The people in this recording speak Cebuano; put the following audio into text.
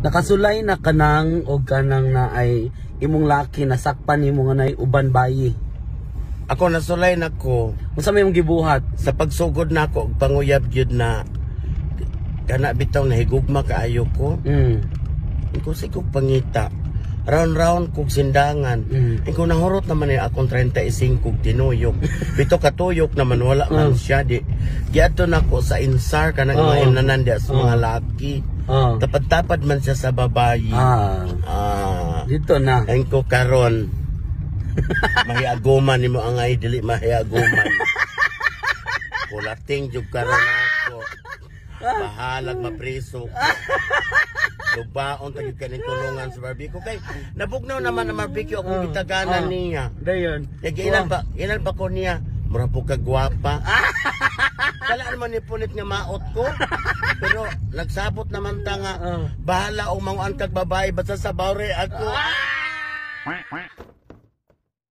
Nakasulay na kanang og kanang na ay imong laki nasakpan nimo nga nay uban bayi? Ako, nasulay na ko. Unsa may imong gibuhat? Sa pagsugod na ako og panguyab gyud na kana bitaw nahigugma kaayo ko. Ko sig kog pangita. Round round kog sindangan. Ikaw, nahurot naman ni akong 35 kog tinuyok. Bito katuyok naman, wala man siya di. Giadto nako sa insar kanang mga imnanan diya sa mga laki. Tapad-tapad man siya sa babayi. Ah. Dito na. Ayun ko karon. Mahiaguman nimo ang ay dili mahiaguman. Kulating jud karon ako. Bahalag mapriso ko. Lubaon ta gyud kaning tulungan sa barbecue kay nabugnaw naman ang barbecue akong gitaganan niya. Dayon. Kaya ilan pa ko niya, mura po ka gwapa. Kala naman ni punit nga maot ko. Pero nagsabot naman ta nga bahala og manguan kag babae basta sa bawre ako.